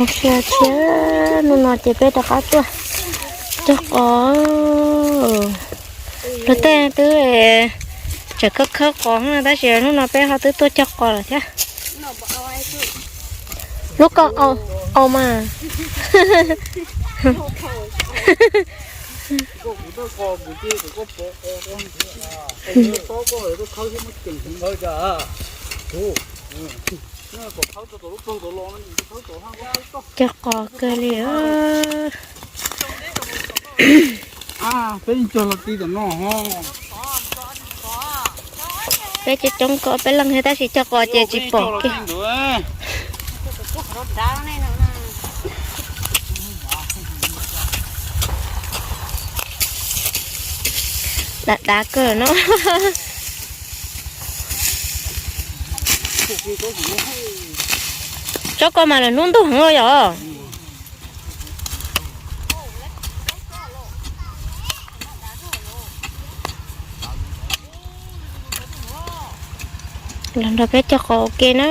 Sia thiab, hnub no ces peb rov qab tuaj cog qos. Luag tej twb tseem khawb khawb qos tab sis hnub no peb ho twb tuaj cog qos lawm thiab. Lub koj au mas. Cog qos kawg li. Peb cog los ti tom no. Peb coob coob ko peb leeg thiab tab sis cog qos ces tsis pom kiag. Dav dav kawg no. Tsob ko mas lawm hnub ntuj heev yom. Los nrog peb cog qos ua ke na.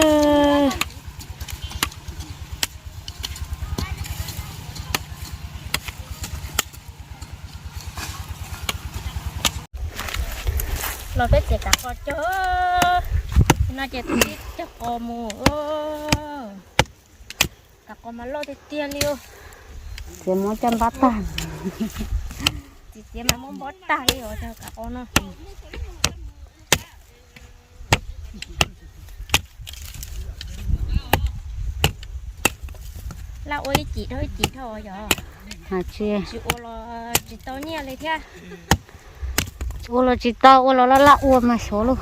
Los peb txiav kav qos cog. No ces tus tib cog qos mus. Kav qos mas loj tiag tiag li. Txiav muab coj npab tag. Txiav txiav mas muab npab tag li os cov kav qos no. Laj ua ib cim dhau ib cim dhau yom. Tsis ua los tsis tau nyiaj li thiab. Ua los tsis tau, ua los laj laj ua mas xyov lauj.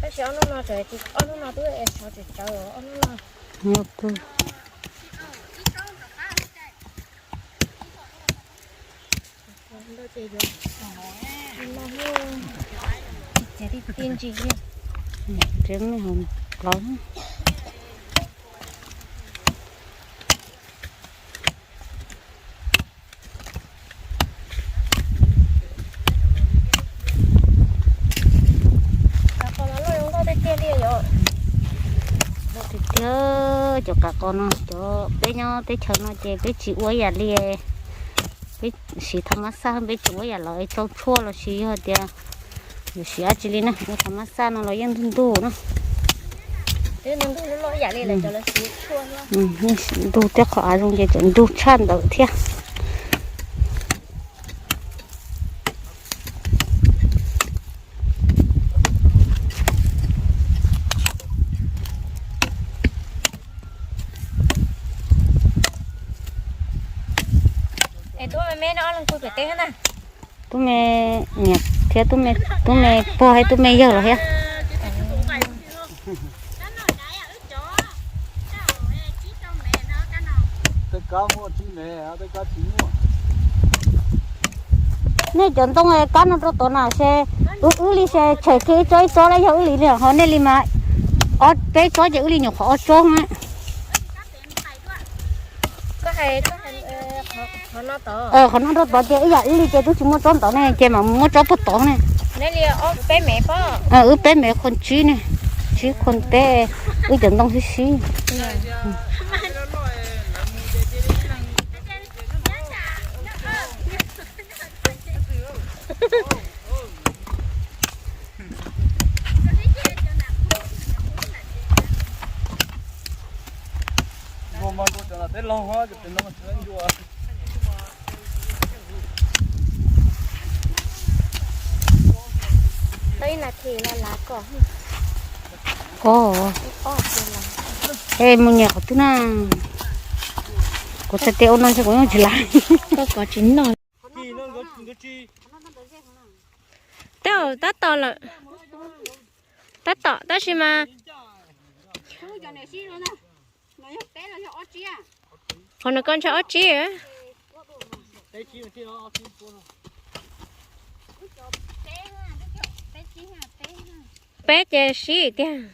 Tab sis ob hnub no, ob hnub no twb sov tsis tawv ob hnub no. Txiav ti ti ntsis li. Tsev me hauv plawv. Tiag tiag, cov kav qos no, cov peb nyob teb chaws no ces peb tsis ua ib yam li. Peb siv thaum mab xaj, peb tsis ua ib yam los tsau tshuaj los sis yog tias yuav siv dab tsi li na, ua thaum mab xaj no los yeej ntug ntug na. Ntug tej qhov av zoo ces tseem ntug tshaj ntawd thiab. Tub me niam thiab tub me pog thiab tub me yawg los thiab. Nej cov ntoo kab no rau tod na ces wb wb li ces tshem kiag ib tsob ib tsob los yog wb li li ho nej li mas peb tsob ces wb li nyuam qhuav ob tsob na. Qhov no rau tod ces ib yam wb li ces twb tsis muaj tsob ntawd ne ces mam muab tsob puag tod ne. Wb peb me qhuav tsib ne, tsib qhuav peb, wb cov ntoo sib sib. Ko, es mus nyiam qhov twg na? Kuv txhais tes ua no ntshe kuv yeej tsis lav. Koj kov tsis noj. Tab tom lawm. Tab tom tab sis mas qhov no koj ntshe ob tsib. Peb ces sib tiag.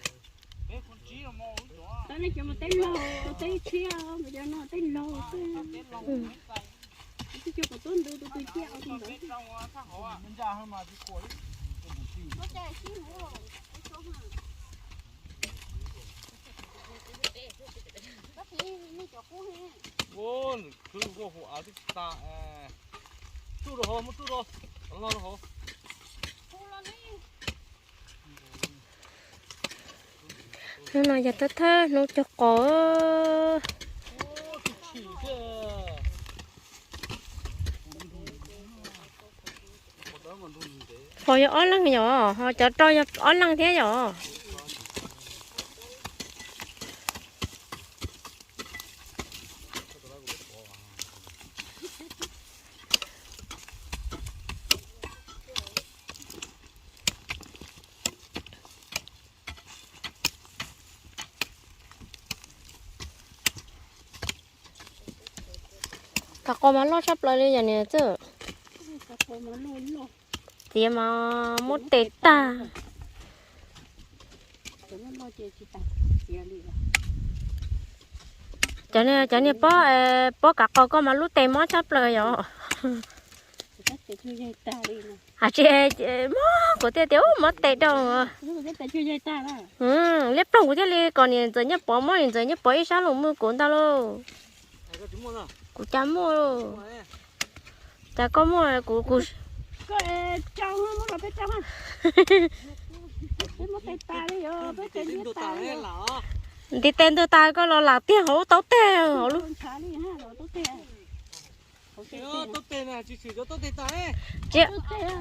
Hnub no yog thawj thawj hnub cog qos. Fo yog ob leeg yom, ho cov rau yog ob leeg thiab yom. Kav qos mas loj tshaj plaws li yom niam txiv. Txiav mas muab tes tag. Cov niag pob, pob kav qos koj mas lub tes mob tshaj plaws yom. Hais tsis mob kuv thiaj tias mob tes rau. Liab ploog kuv thiaj li kom niam ntxawm Nyiaj Pov mob, niam ntxawm Nyiaj Pov ib sab los mus kuv ntag lauj. Kuv cas muaj, cas koj muaj kuv, kuv ntiv tes ntuag tas koj los lam tiag hauv lub taub teg hauv lub.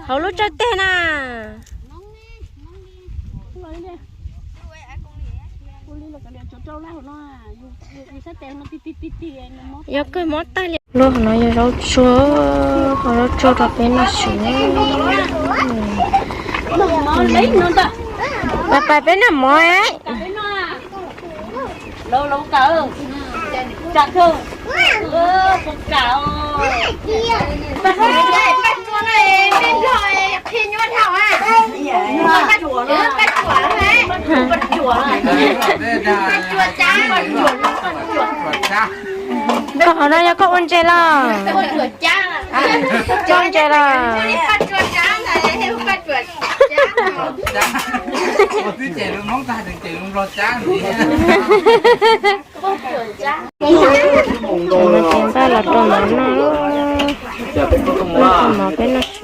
Hauv lub tsawb teg na. Yog kawg mob tag li. Lub hauv no yog zaub tsuag, ho zaub tsuag rau peb noj su. Pais pais peb noj mov. Koj qhov no yog koj ua ntses los? Koj ua ntses los? Ces npaj los rau mov noj, noj mov peb noj su.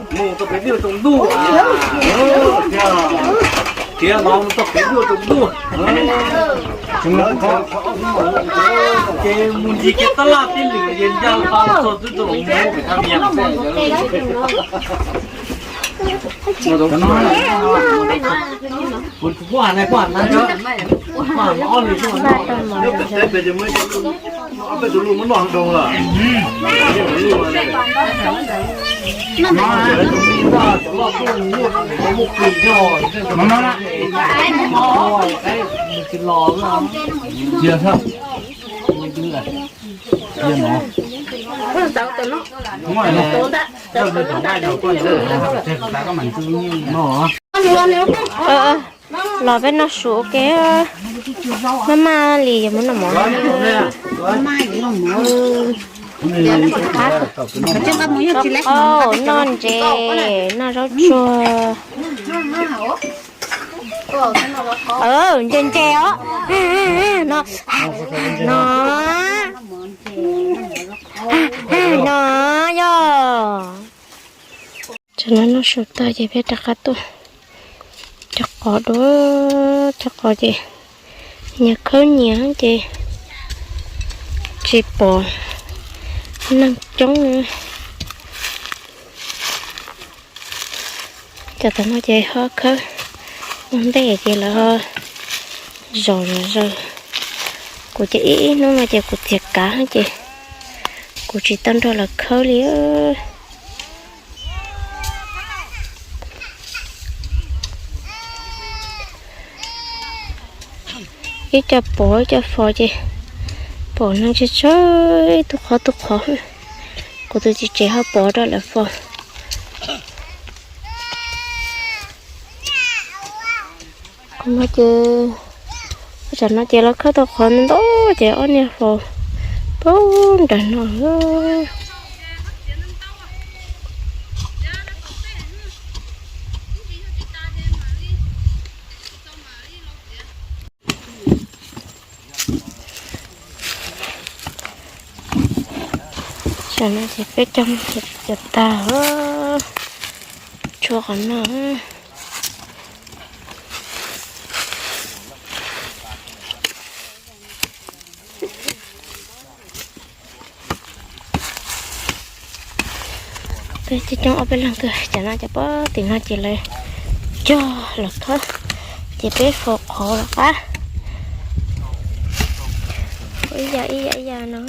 Ces mus ncig kiag tab laj tib lwm ces ncaj tau txog twb tau los mus pem thaj mias. Los peb noj su ua ke. Maj maj li yuav mus noj mov. Noj ntses, noj zaub tsuag. Ntse ntse os. No, no, no yog. Tam no noj su tag ces peb rov qab tuaj cog qos dua, cog qos ces nyias khawb nyias ces tsis pom neeg coob. Cov tam no ces ho khawb ua ntej ces lawv ho zom zom zaws. Kuv ces ib ib hnub no ces kuv txias kav ces kuv tsis tau nrog lawv khawb li. Ib co pov ib co fos ces pom neeg tsawg tsawg ib tug qhov tug qhov. Kuv tus txiv tsev ho pov rau lawv fos. Kuv no ces, tam no ces lawv khawb tau qhov ntau ces ob niag fos puag nram no. Tam no ces peb cog cov tag, tshuav qhov no. Peb coob coob ob peb leeg kawg, cov no cov pob tim no ces lawv cog los khawb, ces peb faus qhov los qab. Ib yam ib yam ib yam no.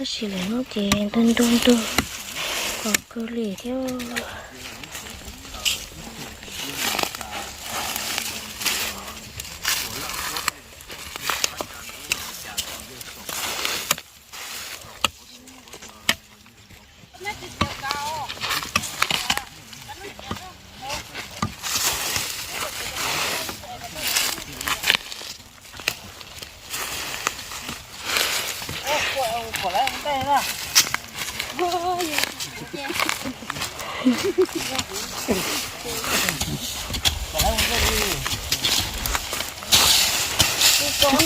Tab sis lawv no ces ntug ntug ntug, qos kawg li thiab.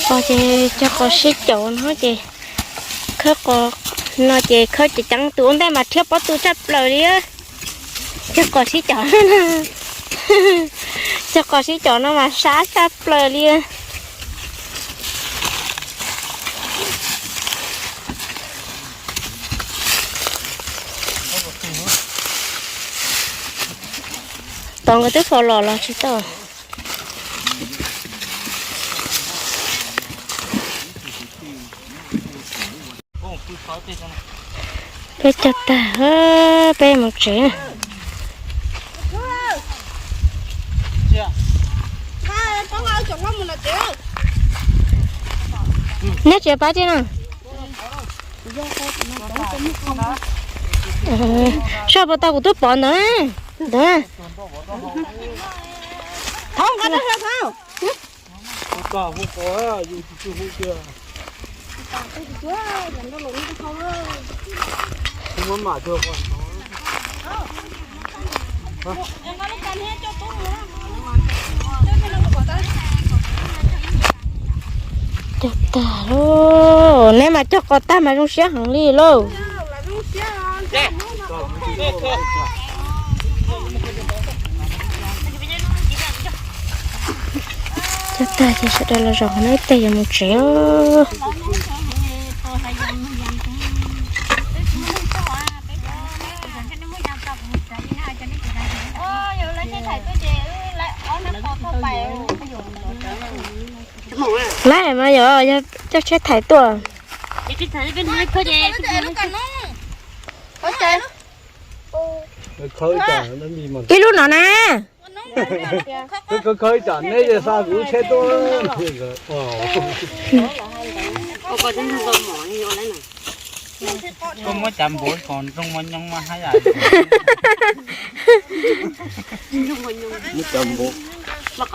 Cog qos ces cog qos sib caum no ces khawb qos no ces khawb ceev ceev, tus ua ntej mas rhiab pob tw tshaj plaws li. Cog qos sib caum, cog qos sib caum no mas sab tshaj plaws li. Tod nkawd twb faus los los tsis tau. Peb cog tag, peb mus tsev. Neb tsev pab tib no. Soj puas tau kuv twb pov ntawd, ntawd. Cog tag lauj, neb mas cog qos tag mas zoo siab heev li lauj. Cog tag ces sawv daws los zaum qhov no ib teg yuav mus tsev. Lawv mas yog, yog coj tsheb thaiv tuaj. Ib lub no na. Koj muab cov npua kom nroo mos nyoos mas haj yam. Muab cov npua. Muab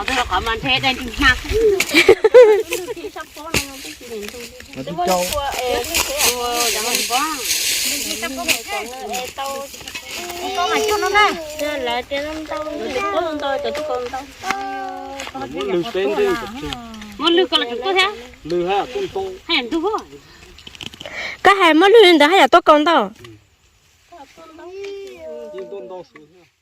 lwg ko los tseem tuaj thiab. Lwg haj yam tuaj ntau. Haj yam ntug. Koj hais muab lwg li ntawd haj yam tuaj kaus ntau. Yeej tuaj ntau xwb thiab.